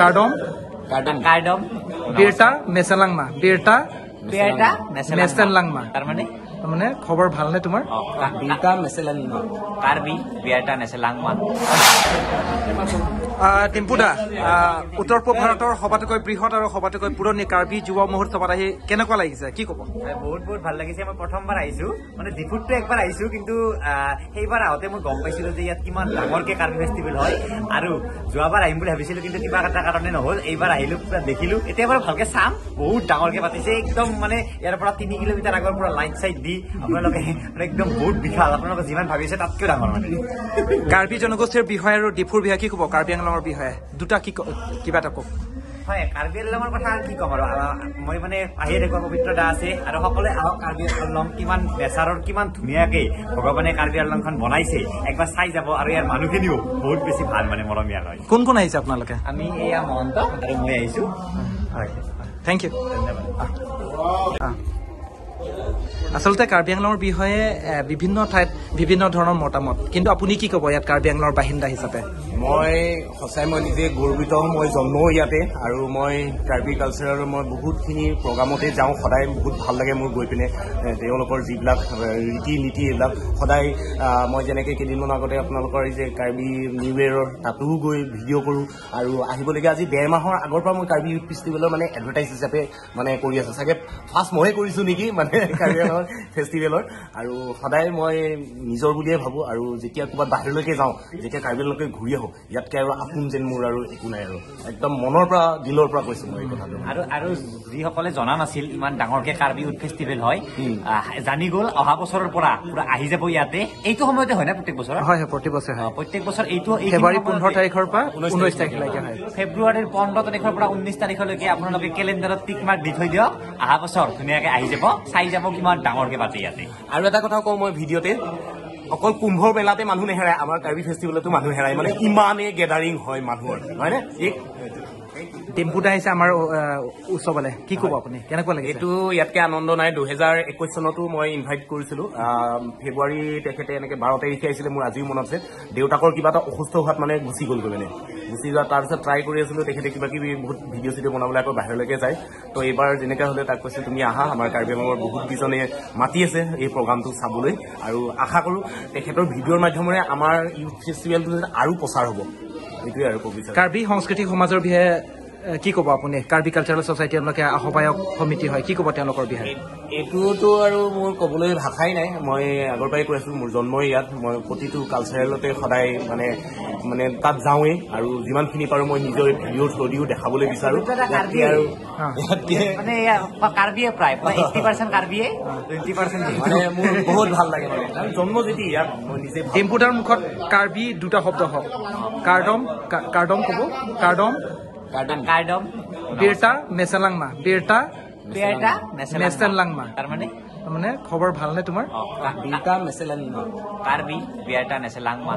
কাৰ্ডম কাৰ্ডম বিৰটা মেছেলাংমা। বিৰটা বিৰটা মেছেলাংমা তাৰমানে মানে খবৰ ভালনে তোমাৰ? বিৰটা মেছেলাংমা। কাৰ্বি বিৰটা মেছেলাংমা। টিম্পুদা, উত্তৰ পূব ভাৰতৰ সবাতোকৈ বৃহৎ আৰু সবাতোকৈ পুৰণি কাৰ্বি যুৱ মহোৎসৱত আহি কেনেকুৱা লাগিছে, কি ক'ব? বহুত বহুত ভাল লাগিছে। মই প্ৰথমবাৰ আহিছো, মানে ডিফুতটো একবাৰ আহিছো, কিন্তু সেইবাৰ আহোঁতে মই গম পাইছিলো যে ইয়াত কিমান ডাঙৰকে কাৰ্বি ফেষ্টিভেল হয়। আৰু যোৱাবাৰ আহিম বুলি ভাবিছিলো, কিন্তু কিবা এটা কাৰণে নহ'ল। এইবাৰ আহিলো, পুৰা দেখিলো। এতিয়া বাৰু ভালকে চাম, বহুত ডাঙৰকে পাতিছে একদম। মানে ইয়াৰ পৰা 3 কিলোমিটাৰ আগৰ পৰা লাইট চাইট দি আপোনালোকে মানে একদম বহুত বিশাল, আপোনালোকে যিমান ভাবিছে তাতকেও ডাঙৰ। মানে কাৰ্বি জনগোষ্ঠীৰ বিষয়ে আৰু ডিফুৰ বিষয়ে কি ক'ব? কাৰ্বি আংলঙৰ বিষয়ে দুটা কি কিবা এটা কওক। হয়, কাৰ্বি আংলঙৰ কথা কি ক'ম আৰু, মই মানে আহিয়ে থাকো। পবিত্ৰ দা আছে আৰু সকলোৱে আহক। কাৰ্বি আংলং কিমান নেচাৰৰ, কিমান ধুনীয়াকে ভগৱানে কাৰ্বি আংলংখন বনাইছে, একবাৰ চাই যাব। আৰু ইয়াৰ মানুহখিনিও বহুত বেছি ভাল, মানে মৰমীয়াল হয়। কোন কোন আহিছে আপোনালোকে? আমি এয়া মহন্ত আৰু মই আহিছো। হয়, thank U, ধন্যবাদ। আচলতে কাৰ্বি আংলঙৰ বিষয়ে বিভিন্ন ঠাইত বিভিন্ন ধৰণৰ মতামত, কিন্তু আপুনি কি ক'ব ইয়াত কাৰ্বি আংলঙৰ বাসিন্দা হিচাপে? মই সঁচাই মই নিজে গৰ্বিত, মই জন্মও ইয়াতে আৰু মই কাৰ্বি কালচাৰৰ মই বহুতখিনি প্ৰগ্ৰামতে যাওঁ সদায়। বহুত ভাল লাগে মোৰ গৈ পিনে তেওঁলোকৰ যিবিলাক ৰীতি নীতি এইবিলাক সদায়। মই যেনেকৈ কেইদিনমান আগতে আপোনালোকৰ এই যে কাৰ্বি নিউ ইয়েৰৰ তাতো গৈ ভিডিঅ' কৰোঁ। আৰু আহিবলগীয়া আজি 1.5 মাহৰ আগৰ পৰা মই কাৰ্বি ইউথ ফেষ্টিভেলৰ মানে এডভাৰটাইজ হিচাপে মানে কৰি আছোঁ। চাগে ফাৰ্ষ্ট ময়ে কৰিছোঁ নেকি মানে কাৰ্বি আংলঙৰ ফেষ্টিভেলৰ। আৰু সদায় মই নিজৰ বুলিয়ে ভাবোঁ। আৰু যেতিয়া ক'ৰবাত বাহিৰলৈকে যাওঁ, যেতিয়া কাৰ্বি আংলঙলৈ ঘূৰি আহোঁ, ইয়াতকৈ আৰু আপোন যেন মোৰ আৰু একো নাই। আৰু একদম মনৰ পৰা, দিলৰ পৰা কৈছোঁ মই এই কথাটো। আৰু আৰু যিসকলে জনা নাছিল ইমান ডাঙৰকে কাৰ্বি ইউথ ফেষ্টিভেল হয়, জানি গ'ল। অহা বছৰৰ পৰা পুৰা আহি যাব ইয়াতে। এইটো সময়তে হয় না প্ৰত্যেক বছৰ? হয় হয়, প্ৰতি বছৰে হয়। প্ৰত্যেক বছৰ এইটো ফেব্ৰুৱাৰী 15 তাৰিখৰ পৰা 19 তাৰিখলৈকে হয়। ফেব্ৰুৱাৰীৰ 15 তাৰিখৰ পৰা 19 তাৰিখলৈকে আপোনালোকে কেলেণ্ডাৰত টিক মাৰ্ক দি থৈ দিয়ক। অহা বছৰ ধুনীয়াকে আহি যাব, চাই যাব কিমান ডাঙৰকে পাতে ইয়াতে। আৰু এটা কথা কওঁ মই ভিডিঅ'তে, অকল কুম্ভৰ মেলাতে মানুহ নেহেৰায়, আমাৰ কাৰ্বি ফেষ্টিভেলতো মানুহ হেৰায়। মানে ইমানেই গেডাৰিং হয় মানুহৰ, হয়নে? টিম্পুদা আহিছে আমাৰ উৎসৱলে, কি ক'ব আপুনি, কেনেকুৱা লাগিছে? এইটো ইয়াতকে আনন্দ নাই। 2021 চনতো মই ইনভাইট কৰিছিলো। ফেব্ৰুৱাৰী তেখেতে এনেকে 12 তাৰিখে আহিছিলে, মোৰ আজিও মনত আছে। দেউতাকৰ কিবা এটা অসুস্থ হোৱাত মানে গুচি গ'লগৈ, মানে গুচি যোৱা। তাৰপিছত ট্ৰাই কৰি আছিলো, তেখেতে কিবা কিবি বহুত ভিডিঅ' চিডিঅ' বনাবলৈ আকৌ বাহিৰলৈকে যায়। তো এইবাৰ যেনেকা হ'লে তাক কৈছে তুমি আহা, আমাৰ কাৰ্বি আংলঙৰ বহুত কেইজনে মাতি আছে এই প্ৰগ্ৰামটো চাবলৈ। আৰু আশা কৰোঁ তেখেতৰ ভিডিঅ'ৰ মাধ্যমেৰে আমাৰ ইউথ ফেষ্টিভেলটো যাতে আৰু প্ৰচাৰ হ'ব, এইটোৱে আৰু ক'ব বিচাৰোঁ। কাৰ্বি সংস্কৃতিক সমাজৰ বিষয়ে কি ক'ব আপুনি? কাৰ্বি কালচাৰেল ছ'চাইটি আপোনালোকে আহ্বায়ক সমিতি হয়, কি ক'ব তেওঁলোকৰ বিষয়ে? এইটোতো আৰু মোৰ ক'বলৈ ভাষাই নাই। মই আগৰ পৰাই কৈ আছোঁ, মোৰ জন্মই ইয়াত। মই প্ৰতিটো কালচাৰেলতে সদায় মানে মানে তাত যাওঁৱেই আৰু যিমানখিনি পাৰোঁ মই নিজৰ ভিডিঅ'ৰ থ্ৰুদিও দেখাবলৈ বিচাৰোঁ। আৰু মানে কাৰ্বিয়ে প্ৰায় 80% কাৰ্বিয়ে, 20% মানে মোৰ বহুত ভাল লাগে। মানে জন্ম যেতিয়া ইয়াত, মই নিজে। টিম্পুদাৰ মুখত কাৰ্বি দুটা শব্দ হওক, কাৰ্ডম, কাৰ্ডম ক'ব, কাৰ্ডম কাৰ্ডম বিৰটা মেছেলাংমা। বিৰটা বিৰটা মেছেলাংমা তাৰমানে মানে খবৰ ভালনে তোমাৰ? বিৰটা মেছেলাংমা। কাৰ্বি বিৰটা মেছেলাংমা।